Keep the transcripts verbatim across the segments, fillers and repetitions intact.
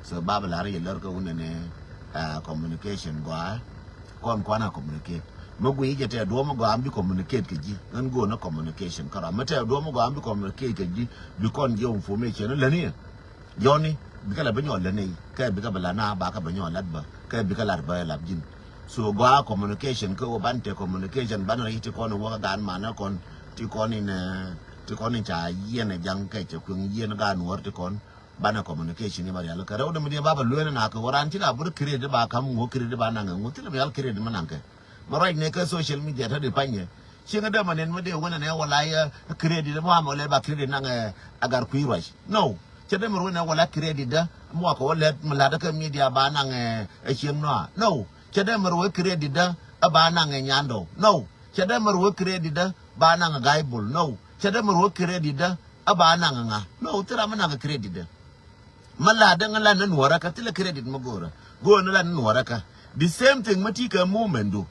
So ba bɛ lar yɛ lär kä wunɛ ni, ah, communication gɔaa. Kɔn kɔn a communicate. Mɛ gui jɛ tɛ duɔm gɔaa bi communicate kɛ ji̱. Ŋän go̱o̱n a communication kärɔa. Mɛ tɛ duɔm gɔaa bi communicate kɛ ji̱. Bi kɔn jiɛ information läni yɛ. Jɔni bikɛ la bi nyɔl läni. Kɛ bikɛ bɛ la na ba kɛ bɛ nyɔl lat bä. Kɛ bikɛ lat bä lap ji̱n. So gɔaa communication kɛ wä ban tɛ communication ban rɛy ti kɔn wä kɛ gaan manɛ kɔn ti kɔn in, eh, ti kɔn in ca yiɛn ɛ jaŋ kɛ cɛ kueŋ yiɛn gaan wär ti kɔn. Banɛ communication ni ma rial kɛ rɛw dɛ mi diɛ ba bɛ lueeni na kɛ wä ran ci la bur credit ba kam ŋu credit ba naŋɛ ŋu thilɛ mi yal credit ma naŋkɛ. Ma ruac nɛ kɛ social media ta di panyɛ. Cieŋ dɛ ma nen mi dee wänɛ nɛ wala yɛ credit ma ma lɛ ba credit naŋɛ agar kui̱ ruac. No. Cɛ dɛ mi ruac nɛ wala credit dä mi wa kɛ wä lɛt mi lat kɛ media ba naŋɛ ɛ cieŋ nɔa. No. Cɛ dɛ mi ruac credit dä ɛ ba naŋɛ nyandɔ. No. Cɛ dɛ mi ruac credit dä ba naŋɛ gaibul. No. Cɛ dɛ mi ruac credit dä ɛ ba naŋɛ ŋa. No. Thil ram mi naŋɛ credit dä. Ma la däŋ la ni nuɔrä kä thilɛ credit ma go̱o̱rä. Go̱o̱rä ni la ni nuɔrä kä. The same thing ma ti kɛ movement du.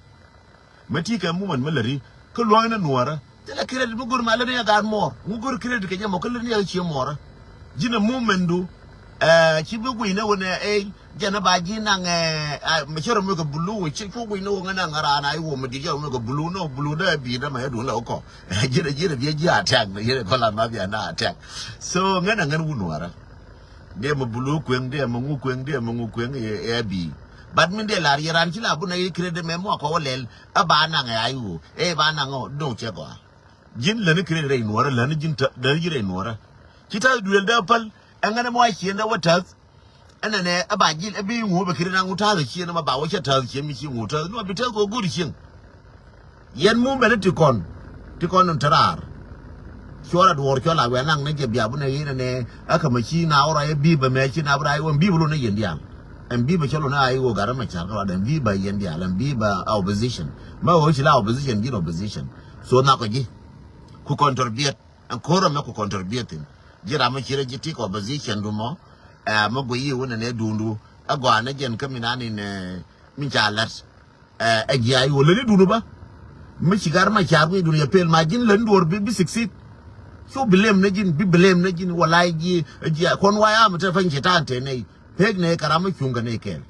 Ma ti kɛ movement ma läri kä luɔ̱ŋ ni nuɔrä. Thilɛ credit ma go̱o̱rä ma läri a gaat mɔɔr. Ŋu go̱o̱rä credit kɛ jɛ mɔ kä läri a cie mɔɔrä. Ji̱n a movement du. Ɛɛ, ci bi guiy ni wä nɛ ɛ jɛn a ba ji̱ naŋ, ɛɛ, mɛ cɛ rɔ mɛ kɛ bulu wä ci cu guiy ni wä ŋä naŋ ŋä raan a i̱ wä mɛ di cɛ rɔ mɛ kɛ bulu nɔ bulu dee bi dee mɛ yɛ duun lɛ wä kɔ. Ji̱n a ji̱n a bi a ji̱ a tɛk ni ji̱n a kɔ la ma bi a na a tɛk. So ŋän a ŋän wun nuɔrä. Dee mɛ bulu kueŋ dee mɛ ŋu kueŋ dee mɛ ŋu kueŋ ɛ ɛ bi. But min dee lar yɛ ran ci la bu na yɛ credit mɛ mɔ kɔ wä lɛl ɛ ba naŋ ɛ a i̱ wä ɛ ba naŋ ɔ do̱ŋ cɛ gɔaa. Ji̱n läni credit rɛy nuɔrä läni ji̱n läni ji̱ rɛy nuɔrä. Ci ta̱th duël dee päl ɛŋɛn ɛmɔ a ciën dee wä ta̱th. Ɛnɛnɛ ɛ ba ji̱n ɛ bi ŋu bɛ credit naŋ ŋu ta̱th ciën ɛmɔ ba wä cɛ ta̱th ciën mi ci ŋu ta̱th nuɔ bi ta̱th kɔ go̱o̱r cieŋ. Yɛn mum bɛ ni ti kɔn ti kɔn ni te raar. Cuɔr a duɔɔr cuɔl a wɛ naŋ ni jɛ bia bi nɛ ɣi̱n ɛnɛ ɛ kä mɛ ci na wä rɔy ɛ bi bɛ mɛ ci na bi ray wä ɛn bi bɛ lo ni yɛn diaal. Ɛn bi bɛ cɛ lo ni a i̱ wä gat ɛmɛ car kä ruat ɛn bi bɛ yɛn diaal ɛn bi bɛ a opposition. Mɛ ɣöö ci la opposition ji̱n opposition. So nhakɔ ji̱ ku contribute ɛn ko̱r ɛmɛ ku contribute thin. Ji̱ ram mi ci rɛ ji̱ tik opposition du mɔ. Ɛ mɛ guiy yi wä nɛ nɛ duundu ɛ gɔaa nɛ jɛn kä mi nan in, ɛ, min ca la̱t. Ɛ ɛ ji̱ a yi wä läni duundu bä. Mi ci gar ma car guiy duundu yɛ pel ma ji̱n läni duɔr bi bi succeed. Cu blame nɛ ji̱n bi blame nɛ ji̱n wala ji̱ ji̱ a kɔn wa ya mi te fany ci ta̱a̱n te nɛy. Pek nɛy kɛ ram mi cuŋ kɛ nɛy kɛɛl.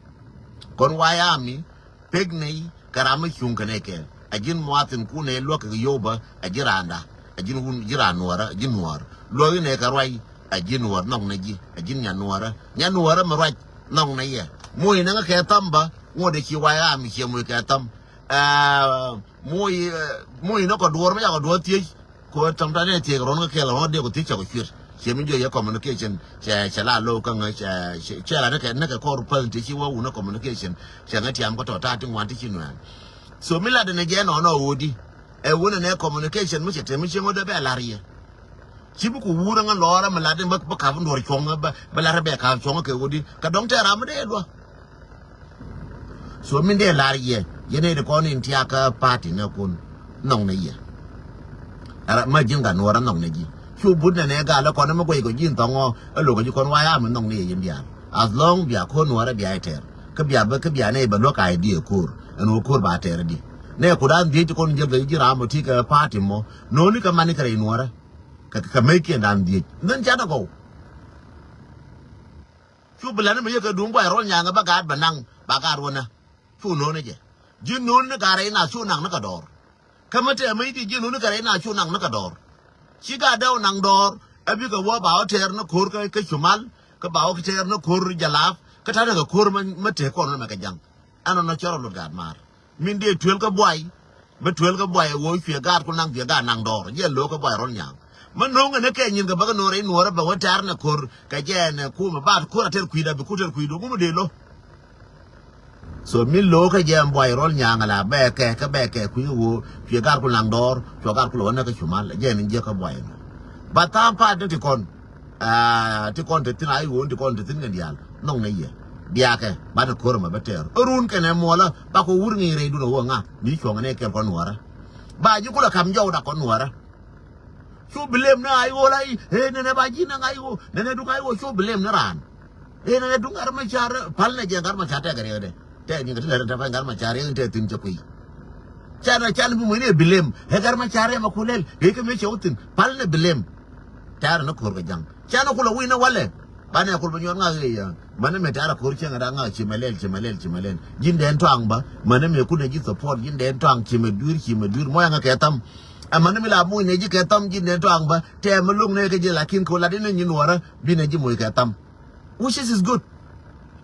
Kɔn wa ya mi pek nɛy kɛ ram mi cuŋ kɛ nɛy kɛɛl. A ji̱n muathin kun nɛy luäk kɛ yio̱w bä a ji̱ raanda. A ji̱n wun ji̱ raan nuɔɔrä a ji̱ nuɔɔr luäk inɛ kɛ ruac. A ji̱ nuɔɔr nhɔk nɛ ji̱ a ji̱n nya nuɔɔrä nya nuɔɔrä mi ruac. Nhɔk nɛ yɛ moc nɛ ŋä kɛ tham bä ŋuɔ̱t ɛ ci wa ya mi ciɛ moc kɛ tham. Aa, moc, ɛ, moc nɛ kɔ duɔɔr mi ca kɔ duɔɔr thiec. Ko tam ta ne thiek rɔn kä kɛl rɔn dee ko thiec cɛ ko cuir. Cɛ mi jɔ yɛ communication cɛ cɛ la lo kä ŋä cɛ cɛ la ne kɛ ne kɛ kɔr päl ti ci wä wun communication cɛ ŋä tiam ko tɔ ta ti ŋuan ti ci nuɛn. So mi la de ne jɛ nɔ nɔ wodi. Ɛ wun ne communication mi cɛ te mi cɛ ŋɔ de bɛ lar yɛ. Ci bi ku wur ŋä lɔra mi la de bä bä kap nduɔr cuɔŋ bä bä lar bɛ kap cuɔŋ kɛ wodi. Ka dɔŋ tɛ ram de lua. So min dee lar yɛ yɛn ɛ di kɔn in tiakä party nɛ kun. Nhɔŋ nɛ yɛ. Ara ma ji̱n ka nuɔrä nhɔŋ nɛ ji̱. Cu but nɛ nɛ gal ɛ kɔn ɛ mi guɛy kɔ ji̱n thɔŋɔ ɛ lokä ji̱ kɔn wa ya mi nhɔŋ nɛ yɛ yɛn diaal. As long bia ko̱r nuɔrä bia ɛ tɛr kä bia bä kä bia nɛ bɛ luäk idea ko̱r ɛn wä ko̱r ba tɛr di. Nɛ ku dan dhiec ti kɔn jɛ gɛ ji̱ ram ɔ ti kɛ party mɔ noni kɛ mani kɛ rɛy nuɔrä. Kɛ kɛ mec kiɛn dan dhiec nän canɛ gɔw. Cu bi lani mi yɛ kɛ duŋ buay rɔl nyaŋ ba gaat ba naŋ ba gaat wä nä. Cu no̱o̱ni jɛ ji̱ no̱o̱ni ni gat rɛy na cu naŋ ni kɛ dɔɔr. Kä mi tɛɛ mi ji̱ ji̱ no̱o̱ni kɛ rɛy na cu naŋ ni kɛ dɔɔr. Ci gat dɛw naŋ dɔɔr ɛ bikɛ wä ba wä tɛɛr ni ko̱r kä cumal kä ba wä tɛɛr ni ko̱r jalap kä ta̱nɛ kɛ ko̱r mi tëë kɔn ni mɛ kɛ ja̱ŋ. Ɛn nɔ nɔ cɔr ɔ lot gat maar. Min dee tuel kä buay. Bä tuel kä buay ɛ woo cuɛ gaat ku naŋ cuɛ gaat naŋ dɔɔr jɛ lo̱o̱ kä buay rɔl nyaŋ. Mä no̱o̱ŋ ɛn ɛ kɛ nyin kɛ bä kä no̱o̱r rɛy nuɔɔrä bɛ wä tɛ̈r nɛ ko̱r kɛ jɛ ɛn ɛ kumɛ baat ko̱r a tɛr kui̱da bi ku tɛr kui̱du kumɛ dee lo̱. So min lo̱o̱ kä jɛ ɛn buay rɔl nyaŋ ala bɛ kɛ kä bɛ kɛ kui̱ woo cuɛ gaat ku naŋ dɔɔr cuɛ gaat ku lɛ wä nɛ kä cumal jɛ ɛn jiɛ kä buay ɛn. Ba tha̱a̱ŋ paat ni ti kɔn. Aa, ti kɔn te thi̱n a i̱ ɣöö ti kɔn te thi̱n kɛ diaal nhɔk nɛ yɛ. Diaakɛ banɛ ko̱r ɛmɛ bä tɛɛr ɛ run kɛnɛ muɔlä ba kɔ wur ŋi̱i̱c rɛydun ɛ ɣöö ŋa mi cuɔ̱ŋ ɛn ɛ kɛl kɔn nuɔ̱ɔ̱rä. Ba ji̱ kulɛ ka̱m jɔwda kɔn nuɔ̱ɔ̱rä. Cu blame ni a i̱ ɣöö la i̱ ëë nɛnɛ ba ji̱ nɛ ŋa i̱ ɣöö nɛnɛ duŋ a i̱ ɣöö cu blame ni raan. Ëë nɛnɛ duŋ gat ma car pal nɛ jɛ gat ma car tɛkɛ riɛkdɛ. Tɛk ni kɛ ti lɛr tɛ pal gat ma car riɛk in tɛ thi̱n cɛ kui̱. Canɛ canɛ bi muc ni ɛ blame ɛ gat ma car riɛk ma kulɛl ëë kɛ mi cɛ wä thi̱n pal nɛ blame. Tɛ̈rɛ ni ko̱r kɛ ja̱ŋ. Canɛ kulɛ wi̱i̱ ni walɛ. Banɛ kul bä nyuɔt ŋa̱k i̱ yɛ. Mani mɛ tɛ̈r a ko̱r cieŋ a da̱ŋ ŋa̱k ci mɛ lɛl, ci mɛ lɛl, ci mɛ lɛl. Ji̱n dɛn tɔaŋ bä. Mani mɛ kun ɛ ji̱ support, ji̱n dɛn tɔaŋ ci mɛ dui̱r, ci mɛ dui̱r. Mɔ ɛŋa kɛ tham. Ɛ mani mi la moc nɛ ji̱ kɛ tham, ji̱n dɛn tɔaŋ bä. Tɛmɛ lo̱ŋ nɛ kɛ ji̱ lakin kɛ wä lat inɛ nyin nuɔrä. Binɛ ji̱ moc kɛ tham. Which is, is good.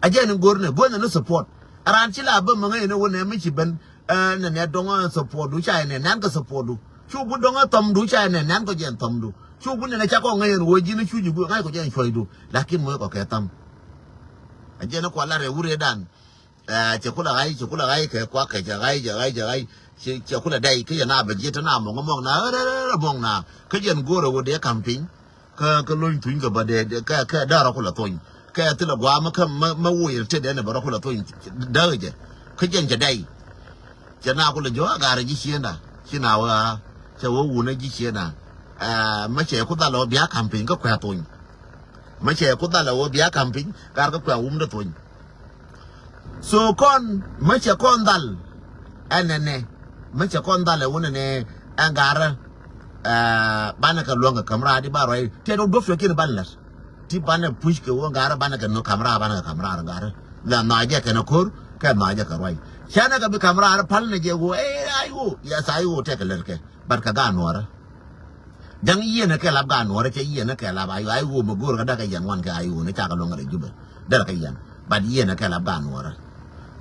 A jɛ ni go̱r nɛ, go̱r nɛ ni support. A raan ci la bä mɛ ŋäc inɛ wä nɛ mi ci ben. Ɛ nɛ nɛ dɔŋ ɛ support du ca inɛ nɛn kɛ support du. Cu gu dɔŋ ɛ thɔm du ca inɛ nɛn kɔ jɛ thɔm du. Cu gu nɛ nɛ ca kɔ ŋäc in wä ji̱n cu ji̱ gu ŋa̱c kɔ jɛ cuɔ̱c du. Lakin moc kɔ kɛ tham. A jɛ ni kua la rɛ wurɛ dan. Ɛ cɛ kula ɣa̱c, cɛ kula ɣa̱c kɛ kuak kɛ cɛ ɣa̱c, cɛ ɣa̱c, cɛ ɣa̱c. Cɛ, cɛ kula dɛy kä yɛ na bɛ ji̱ te na mɔŋ mɔŋ na rɛ rɛ rɛ mɔŋ na. Kä jɛn go̱rɛ wä dee ka̱m piny. Kä, kä lony thuny kä bä dee, dee, kä, kä dee rɔ kula thony. Kä thilɛ guamä kä mä, mä woc rɛ te dee ni bä rɔ kula thony. Dee jɛ. Kä jɛn cɛ dɛy. Cɛ na kula jɔ a garɛ ji̱ cienda. Ci na wä, cɛ wä wunä ji̱ cienda. Ɛ, mä cɛ ku dhal ɔ bia ka̱m piny kä kuɛ thony. Mä cɛ ku dhal ɛ wä bia ka̱m piny, gar kä kuɛ wum dee thony. So kɔn, mä cɛ kɔn dhal, ɛn nɛnɛ, mä cɛ kɔn dhal ɛ wä nɛnɛ, ɛn garä, ɛ, banɛ kɛ luäŋ kɛ ka̱m raar di ba ruac, tɛt wä duɔ̱p cɛ kiɛn ban lɛt. Ti banɛ puc kɛ wä garä, banɛ kɛ nɔ ka̱m raar, banɛ kɛ ka̱m raar garä. La nhɔac jɛ kɛn ɛ ko̱r, kɛ nhɔac jɛ kɛ ruac. Canɛ kɛ bi ka̱m raar pal nɛ jɛ wä, ɛ, ay wä, yɛ tha ay wä tɛk kɛ lɛt kɛ, bat kɛ gaat nuɔrä. Ja̱ŋ yiëë nɛ kɛ lap gaat nuɔrä cɛ yiëë nɛ kɛ lap ay, ay ɣöö mɛ go̱o̱r kä däk kɛ yɛn wan kɛ ay ɣöö ni cakɛ luäŋ rɛ Jubɛ. Däk kɛ yɛn. But yiëë nɛ kɛ lap gaat nuɔrä.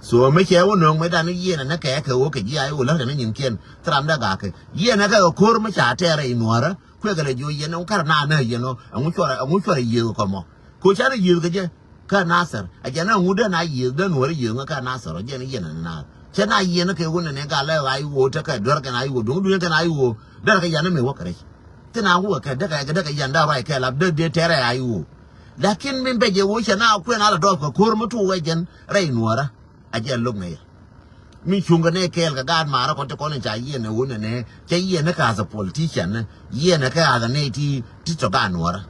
So mi cɛ wä nööŋ mi dan yiëë nɛ nɛ kɛ kɛ ɣöö kɛ ji̱ ay ɣöö lät kɛ ni nyin kiɛn. Thram däk gak kɛ. Yiëë nɛ kɛ ɣöö ko̱r mi ca tɛɛr rɛy nuɔrä. Kuɛ kɛ lɛ jiö yɛn ɣöö kär na nä yɛn ɣöö ɛŋu cuɔrɛ, ɛŋu cuɔrɛ yiëë kɛ mɔ. Kɛ ɣöö canɛ yiëë kɛ jɛ. Kä Nathɛr a jɛn a ŋut den a yiëëth den wä ri yiëëth ŋä kä Nathɛr ɔ jɛn yiɛn a naath. Cɛ na yiɛn kɛ wun ni gal lɛ a iwuɔ tekɛ duer kɛn a iwuɔ duŋ duŋ kɛn a iwuɔ derɛ kɛ yan mi wä kɛ rɛc. Thin a wukɛ kɛ dekɛ kɛ dekɛ yan da ruac kɛ lap dee dee tɛrɛ a iwuɔ. Lakin min bɛ jɛ wä cɛ na kuɛn a la dɔɔp kɛ ko̱r mi tuuk wɛ jɛn rɛy nuɔrä. A jɛ lo̱k nɛ yɛ. Mi cuŋ kɛ nɛ kɛɛl kɛ gaat maarä kɔn ti kɔn in ca yiɛn ɛ wun nɛ nɛ cɛ yiɛn ni ka as a politician ni yiɛn ɛ kɛ as a nɛ ti ti tɔ gaat nuɔrä.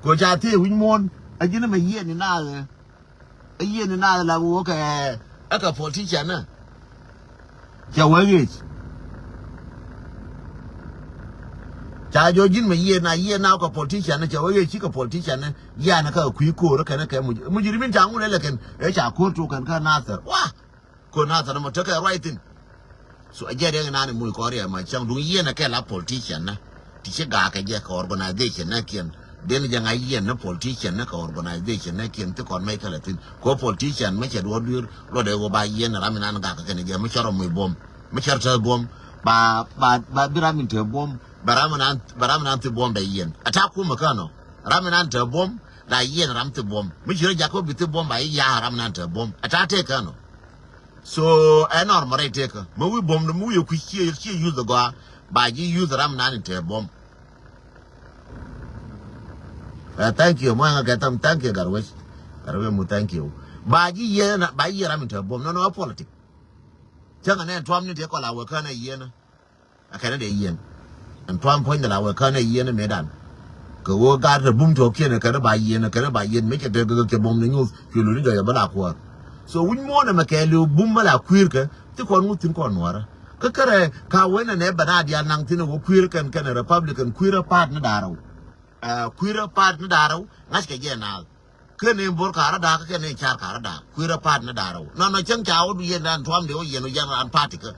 Ko ca thie wi̱c muɔ̱n a ji̱n mɛ yiɛn ni naath ɛ. Ɛ yiɛn ni naath la wä kɛ ɛ kɛ politician ni. Cɛ wee ɣeec. Ca jɔ ji̱n mɛ yiëë na yiëë na kɛ politician ni cɛ wee ɣeec ci kɛ politician ni. Yian kɛ kui̱ ko̱o̱r kɛn kɛ muj mujrimin ca ŋun lɛ lɛ kɛn ɛ ca ko̱o̱r tu kɛn kɛ Nathɛr wa. Ko̱o̱r Nathɛr mɔ tekɛ ruac thin. So a jɛ dee nani muc kɔn riɛk ma cäŋ duŋ yiëë na kɛ la politician ni. Ti ci gaak kɛ jɛ kɛ organization ni kiɛn. Den jɛ ŋa̱c yiɛn ni politician ni kɛ organization ni kiɛn ti kɔn mec kɛ lɛ thin kɛ politician mi cɛ duɔ̱ɔ̱r dui̱r luɔt dee wä ba yiɛn ram inan gaak kɛ kɛn jɛ mi cɔr muc buɔm. Mi cär te buɔm ba ba ba bi ram in te buɔm ba ram inan ba ram inan thi buɔm bɛ yiɛn a ta kumɛ känɔ. Ram inan te buɔm la yiɛn ram thi buɔm mi ci rɔ jak kɛ bi thi buɔm ba yi ya ram inan te buɔm a ta te känɔ. So ɛ nɔr mɛ rɛy tekä mɛ wi̱i̱ buɔm ni mi wi̱i̱ kui̱ ciɛ ciɛ yuth gɔaa ba ji̱ yuth ram inan in te buɔm. Ɛ thank you mɔ ɛŋa kɛ tham thank you Gatwec. Gatwec mu thank you. Ba ji̱ yiɛ na ba yiɛ ram in te buɔm nɔnɔ ɛ politic. Cäŋ ɛ nɛ tuam ni te kɔla wä känɛ yiɛn. A kɛn dee yiɛn. Ɛn tuam puɔ̱ny de la wɛ känɛ yiɛn mëëdan. Kɛ ɣöö gaat rɛ bum tuɔɔkiɛn kɛn ba yiɛn kɛn ba yiɛn mëë cɛ dee gek cɛ buɔm ni nyuuth cuɛ luni jɔyɛ bä la kuäär. So wi̱c muɔ̱ɔ̱n ɛmɛ kɛɛliw bum bä la kui̱i̱rkɛ ti kɔn ŋuth thi̱n kɔn nuäärä. Kä kärɛ ka wen ɛnɛ bɛ na diaal naŋ thi̱n ɛ wä kui̱i̱r kɛn kɛn Republican kui̱i̱rä pa̱a̱t ni da̱rɛw. Ɛ kui̱i̱rä pa̱a̱t ni da̱rɛw ŋa̱ckɛ jɛ naath. Ken in bo̱r ka̱rä da̱a̱k ken in car ka̱rä da̱a̱k kui̱rä pa̱a̱t ni da̱rɛw nɔnɔ cäŋ ca wä du yɛn dan tuam de wä yɛn wä yɛn ran pa̱a̱t ikä.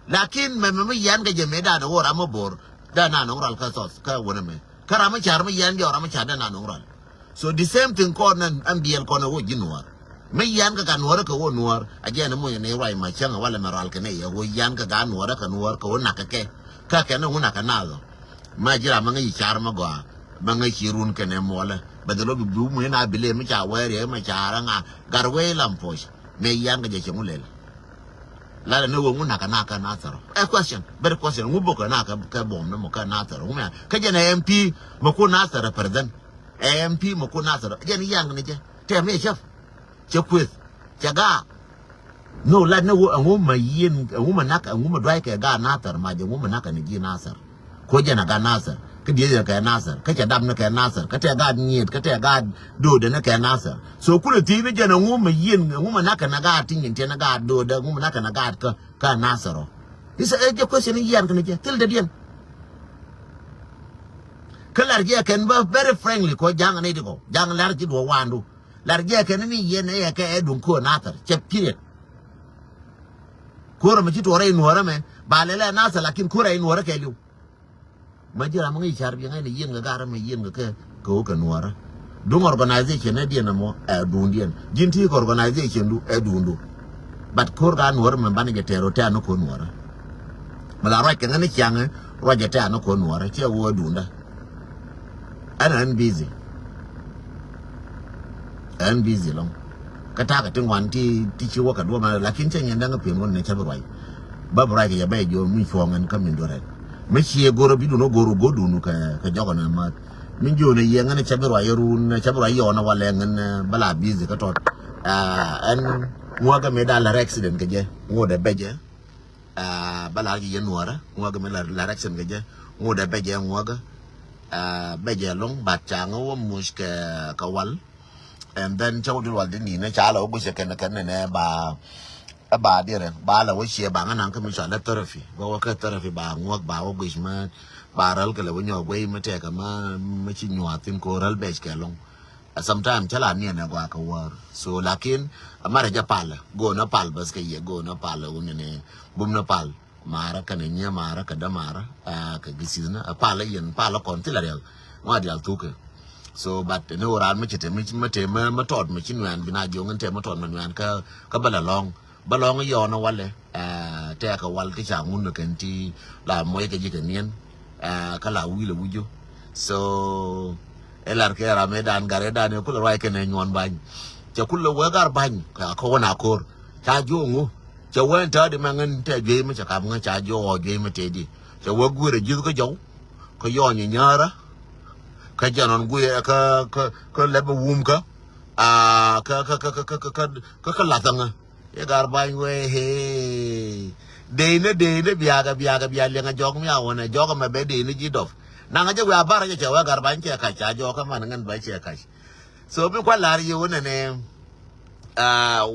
Lakin mɛmɛ mi yɛn kɛ jɛ mëë dan wä ram mi bo̱r dan na nɔŋ ral kä thɔth kä wänä mɛ kä ram mi car mi yɛn jɛ wä ram mi car dan na nɔŋ ral. So the same thing kɔn ɛn biɛl kɔn ɛ wä ji̱ nuɔɔr. Mi yɛn kɛ ka nuɔɔr kɛ wä nuɔɔr a jɛ ni muc ni ruac ma cäŋ walɛ mɛ ral kɛ ni yɛ wä yɛn kɛ ka nuɔɔr kɛ nuɔɔr kɛ wä nak kɛ kɛ. Kä kɛ ni wä nak kɛ nath ɔ. Ma ji̱ ram ma ŋäc i̱ car ma gɔaa ma ŋäc ci run kɛnɛ muɔlɛ. Bɛ dhɛ lɔ bi bi wumɛ na bi lɛ mi ca wɛɛr yɛ ma car ŋa gar wee lam puɔc. Mɛ yan kɛ jɛ cɛ ŋu lɛl. Lalɛ ni wee ŋu nak kɛ na kɛ Nathɛr ɔ. Ɛ question, very question, ŋu bok kɛ na kɛ buɔm ni mɔ kɛ Nathɛr ɔ ŋu mɛ kɛ jɛ nɛ M P mɛ ku Nathɛr represent. Ɛ M P mɛ ku Nathɛr ɔ jɛ ni yan kɛ ni jɛ tɛm yɛ cäp. Cɛ kueth cɛ gaak. No lat ni wä ɛŋu ma yieen ɛŋu ma nak ɛŋu ma duac kɛ gaak Nathɛr mac ɛŋu ma nak kɛ ni ji̱ Nathɛr. Ko jɛn a gaak Nathɛr kä dieth yɛ kɛ Nathɛr kä cɛ dap ni kɛ Nathɛr kä tɛ gaak nyiet kä tɛ gaak doodɛ ni kɛ Nathɛr. So kulɛ thiec ni jɛn ɛŋu ma yieen ɛŋu ma nak kɛ ni gaak ti nyin tiɛn ni gaak doodɛ ɛŋu ma nak kɛ ni gaak kä kä Nathɛr ɔ. Is ɛ jɛ question i̱ yian kɛ ni jɛ thil dɛ diɛn. Kä lar jiɛ kɛn bä very frankly kɔ jaŋ ni di kɔ jaŋ lar ji̱ duɔ wandu. Lar jiɛ kɛn ni yɛn ɛ kɛ ɛ duŋ kɔ nathar cɛ period. Kor mi ci tuɔrɛ in nuɔrɛ mɛ ba lɛ lɛ nathar lakin kor ɛ in nuɔrɛ kɛ liw. Ma ji̱ ram ŋäc car biɛ ŋäc ni yieen kɛ garä mɛ yieen kɛ kɛ kɛ wä kɛ nuɔrä. Duŋ organization ni diɛn ɛmɔ ɛ duundiɛn ji̱n ti kɛ organization du ɛ duundu. But ko̱r ka nuɔrä mɛ banɛ jɛ tɛɛr ɔ tɛ̈ anä ko̱ nuɔrä. Mɛ la ruac kɛ ŋäc ni ciaŋ ruac jɛ tɛ̈ anä ko̱ nuɔrä ciɛ wä ɛ duundä. Ɛn ɛn busy. Ɛn busy lɔŋ. Kä takɛ ti ŋuan ti ti ci wä kɛ duɔmɛ lakin cɛ nyɛn däŋ pi̱n wä ni cä bi ruac. Bä bi ruac kɛ yɛ bɛ jiɔ mi cuɔŋ ɛn kä min duɔrɛ. Mi ciɛ goro bi dun wä goro go dun kɛ kɛ jɔkɔ ni math. Mi jiɔ ni yɛ ŋän cä bi ruac run cä bi ruac yɔɔn wä lɛ ŋän bä la busy kä tɔt. Ɛn ŋuäkɛ mi da lär accident kɛ jɛ ŋuɔdɛ bɛ jɛ. Bä lar ji̱ yɛn nuɔrä ŋuäk mi lar action kɛ jɛ ŋut ɛ bɛ jɛ ŋuäk. Bɛ jɛ loŋ bat ca ŋä wä muc kɛ kɛ wal. And then cä wä dul wal di ni ne ca la wä guic kɛ kɛn kɛn ne ba ba dirɛ ba la wä cie ba ŋä naŋ kä mi ca lɛ therapy ba wä kɛ therapy ba ŋuäk ba wä guic ma ba räl kɛ lɛ wä nyɔk guey mi tɛkɛ ma mi ci nyuath thin ko räl bɛc kɛ loŋ. Sometime cä la niɛn ɛ gɔaa kɛ wäär. So lakin a marɛ jɛ palɛ go̱o̱n a pal bäth kɛ yɛ go̱o̱n a pal wun ni bum ni pal. Marä kɛnɛ nyiɛ marä kɛ dä marä kɛ gisi̱thni a pal a yɛn pal a kɔn thilɛ riɛk. Ŋɔa dial thukɛ. So but ni wä raan mi cɛ te mi te mi tɔt mi ci nuɛn bi na jiɔŋ in te mi tɔt mi nuɛn kä bä la lɔŋ. Bä lɔŋ yɔɔn walɛ. Tɛɛkɛ wal kä ca ŋun kɛn ti la muɔc kɛ ji̱ kɛ niɛn. Kä la wi̱i̱lɛ wi̱cu. So ɛ lar kɛ ram ɛ dan gar ɛ dan ɛ kulɛ ruac kɛn ɛ nyuɔn bany. Cɛ kulɛ wee gar bany kä wä na ko̱r ca jiɔ ŋu. Cɛ wee in täädi mɛ ŋän tɛ juey mi cɛ kap ŋä ca jiɔ ɣɔɔ juey mi tëëdi. Cɛ wee gui̱rɛ ji̱th kä jɔw kä yɔɔny nyäärä. Kä jɛn ɣɔn gui̱rɛ kä kä kä lɛp ɛ wum kä. Kä kä kä kä kä kä kä kä lathäŋä. Yɛ gar bany wee hee. Dee ni dee ni biakä biakä bia liɛŋ a jɔk mi a wänɛ jɔk mɛ bɛ dee ni ji̱ dɔp. Naŋ a jɛ wee a bar a jɛ cɛ wee gar bany cɛ kac ca jɔk kä man ŋän bä cɛ kac. So mi kua̱ lar yɛ wänɛ ni.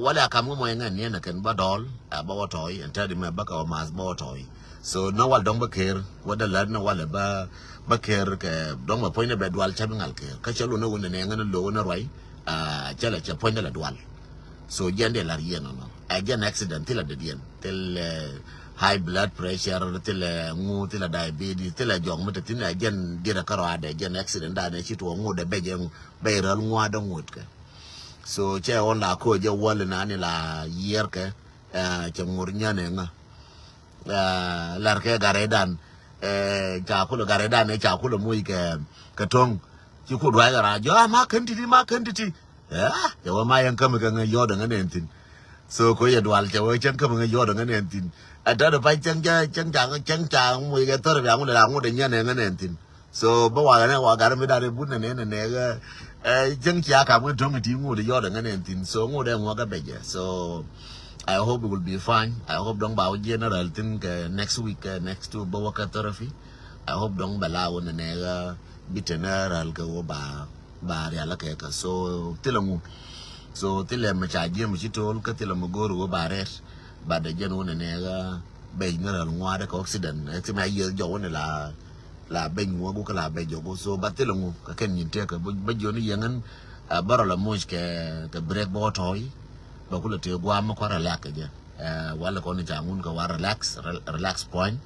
Wala a kam ŋä mɔc ŋän ni ɛn a kɛn bä dɔl a bä wä tɔy ɛn tɛt imɛ bä kɛ wä math bä wä tɔy. So ni wal dɔŋ bä ker wä dä lät ni wal bä bä ker kɛ dɔŋ bä puɔ̱ny ni bɛ dual cä bi ŋal ker kä cɛ lo ni wänɛ ni ŋän lo wänɛ ruac. Cɛ lɛ cɛ puɔ̱ny ni lɛ dual. So jiɛn dee lar yiɛn nɔnɔ ɛ jiɛn accident thilɛ dee diɛn thilɛ high blood pressure thilɛ ŋu thilɛ diabetes thilɛ jɔk mi te thin ɛ jiɛn dirɛ kärɔadɛ jiɛn accident danɛ ci tuɔɔk ŋut ɛ bɛc ɛ bɛc räl ŋua̱dä ŋut kɛ. So cɛ ɣɔn la koc jɛ wäl nani la yiɛr kɛ. Cɛ ŋut nyɛn ɛ ŋä. Lar kɛ garɛ dan ca kulɛ garɛ dan ca kulɛ muc kɛ kɛ to̱ŋ. Ci ku duac kɛ rac jɔ a ma kän titi ma kän titi. Cɛ wä ma yɛn kämi kɛ ŋä yɔt ŋä nɛn thin. So ko yɛ dual cɛ wä cɛn kämi ŋä yɔt ŋä nɛn thin. Ɛ tɔt pa cɛn ca cɛn ca cɛn ca muc kɛ thɔr bia ŋut la ŋut nyɛn ŋä nɛn thin. So bä wa ŋä wa gar mi dar but nɛ nɛ nɛ ɛ cɛn cia kam ŋä to̱ŋ ti ŋut yɔt ŋä nɛn thin. So ŋut ɛ ŋuɔ kɛ bɛcɛ. So I hope it will be fine. I hope dɔŋ ba wä jiɛn rɛl thin kɛ next week kɛ next two bä wä kɛ therapy. I hope dɔŋ bɛ la wä nɛ nɛ bi tɛn rɛl kɛ wä ba ba rial kɛ kɛ so thilɛ ŋu. So thilɛ mɛ ca jiɛm ci tol kä thilɛ mɛ go̱o̱r wä ba rɛt. Ba dɛ jɛn wä nɛ nɛ ɣä bɛc ni rɛl ŋua̱a̱dɛ kɛ accident ɛ thimɛ a yieth jɔk wä nɛ la la bɛc ŋuɔ̱k wä kä la bɛc jɔk wä so ba thilɛ ŋu kɛ kɛn nyin tëkä bä jiɔni yɛŋän. Bä rɔ la moc kɛ kɛ break bä wä tɔ̱ɔ̱c. Bä kulɛ tëë gua̱a̱m mi kua̱r alɛ̈k kɛ jɛ. Walɛ kɔn ca ŋun kɛ war relax relax puɔ̱ny.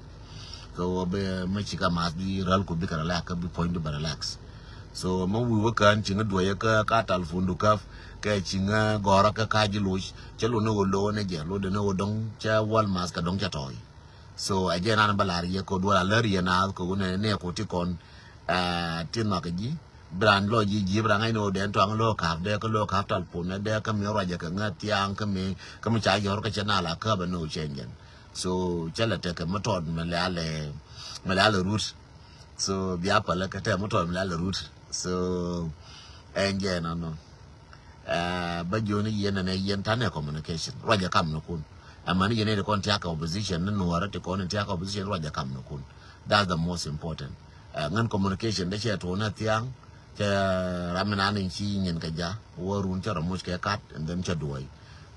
Kɛ wä bɛ mɛ ci ka math bi ral ku bi kɛ relax kä bi puɔ̱ny du bɛ relax. So mɛ wi̱i̱ wä kään ci ŋä duɔyä kä ka telephone du käp kɛ ci ŋä gɔrä kä ka ji̱ loc cɛ lo ni wä lo ni jɛ lo de ni wä dɔŋ cɛ wal math kɛ dɔŋ cɛ tɔ̱ɔ̱c. So ɛ jɛ nan bä lar yɛ kɛ duɔl a lär yɛ naath kɛ wä nɛ nɛ ku ti kɔn. Ti nhɔk ji̱ Bi raan lɔ ji̱ ji̱ bi raan ŋa̱c ni ɣöö dee tuaŋ lo̱o̱ ka̱p dee kä lo̱o̱ ka̱p tal pun ɛ dee kä mi ruacɛ kɛ ŋäth thiaŋ kä mi kä mi ca yɔ̱r kä cɛ na la käp ɛ ni ɣöö cɛ nyɛn. So cä lɛ tekɛ mi tɔt mi lɛ alɛ mi lɛ alɛ rut. So bia pälä kɛ tɛ mi tɔt mi lɛ alɛ rut. So ɛn jɛ nɔnɔ. Bä jiöni yɛn nɛ yɛn tanɛ communication ruacɛ kam ni kun. Ɛmɛni yɛn ni kɔn tiakɛ opposition ni nuɔrä ti kɔn tiakɛ opposition ruacɛ kam ni kun. That's the most important. Ŋän communication dee cɛ tuɔɔk ni thiaŋ. Cɛ ram mi naan in ci nyin kɛ ja wä run cɛ rɔ muc kɛ kat and then cɛ duɔy.